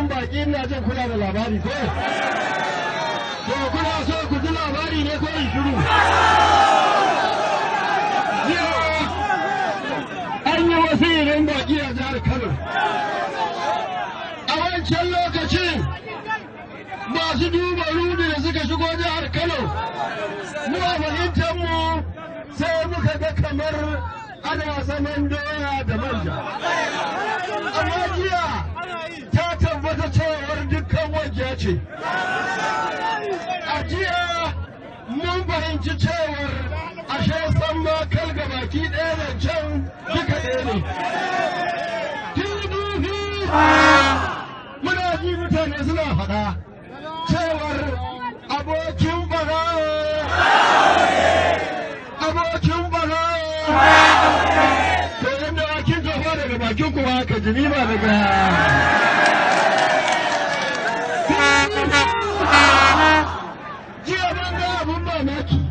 Baki ina jin kula da labari ko? To kuna so ku ji labari ne ko in shiru? Jiya an yi wasu irin baki a jihar Kano. A wancan lokacin masu duba rudi da suka shigo jihar Kano, mu a fahimtar mu sai muka ga kamar ana zaman doya da manja. Amma jiya ta tabbata cewar dukkan wajiya ce. A jiya mun fahimci cewar ashe san ma kal baki ɗaya da can duka ɗaya ne. PDP, muna ji mutane suna faɗa cewar abokin barawo, abokin barawo. To yadda bakin tofa daga bakin kuma ka jini ba daga. Jiya ban ga abun mamaki.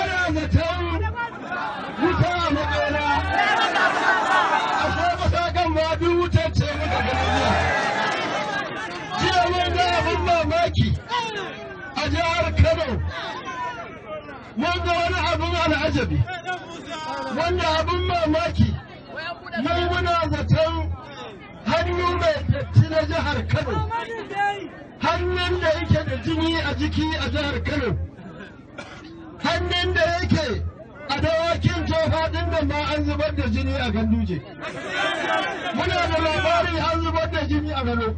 Ana zaton wuta a makera. Ashe masakan ma duk wutar ce muka gani jiya. Jiya mun ga abun mamaki a jihar Kano. Mun ga wani abun al'ajabi. Wanda abun mamaki, mu muna zaton hannu mai datti na jihar Kano, hannun da yake da jini a jiki a jihar Kano, hannun da yake a Dawakin Tofa din nan ma an zubar da jini a Ganduje. Muna da labari an zubar da jini a Gano.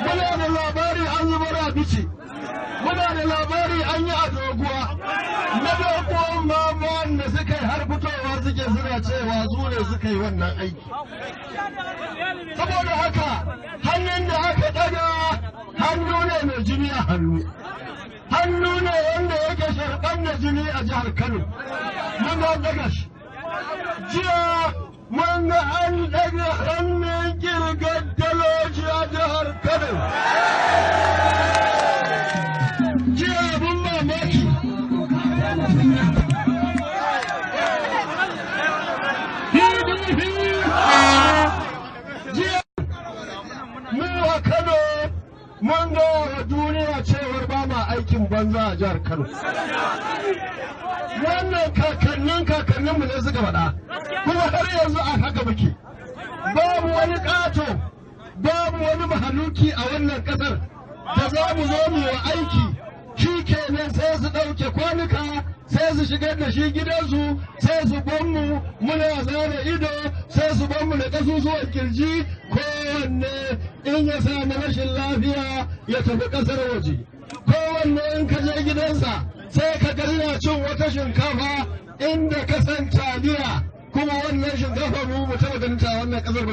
Muna da labari an zubar a Bichi. Muna da labari an yi a Doguwa. Na Doguwan ma wanda suka yi har fitowa suke suna cewa su ne suka yi wannan aiki. Saboda haka hannun da aka ɗaga hannu ne mai jini a hannu. Hannu ne wanda yake sharɓan da jini a jihar Kano. Mun ga ɗaga shi. Jiya mun ga an ɗaga hannun kirgar daloji a jihar Kano. Jiya abin mamaki. PDP, jiya mu a Kano mun ga wa duniya cewar ba ma aikin banza a jihar Kano. Wannan kakannin kakanninmu ne suka faɗa, kuma har yanzu a haka muke. Babu wani ƙato, babu wani mahaluki a wannan ƙasar da za mu zo mu wa aiki, shi kenan sai su ɗauke kwanuka, sai su shigar da shi gidansu, sai su mu muna zana ido, sai su mu da ƙasusuwan kirji, kowanne in ya samu rashin lafiya ya tafi ƙasar waje. Kowanne in ka je gidansa sai ka ga yana cin wata shinkafa inda ka san taliya, kuma wannan shinkafa mu taɓa ganin ta wannan ƙasar ba.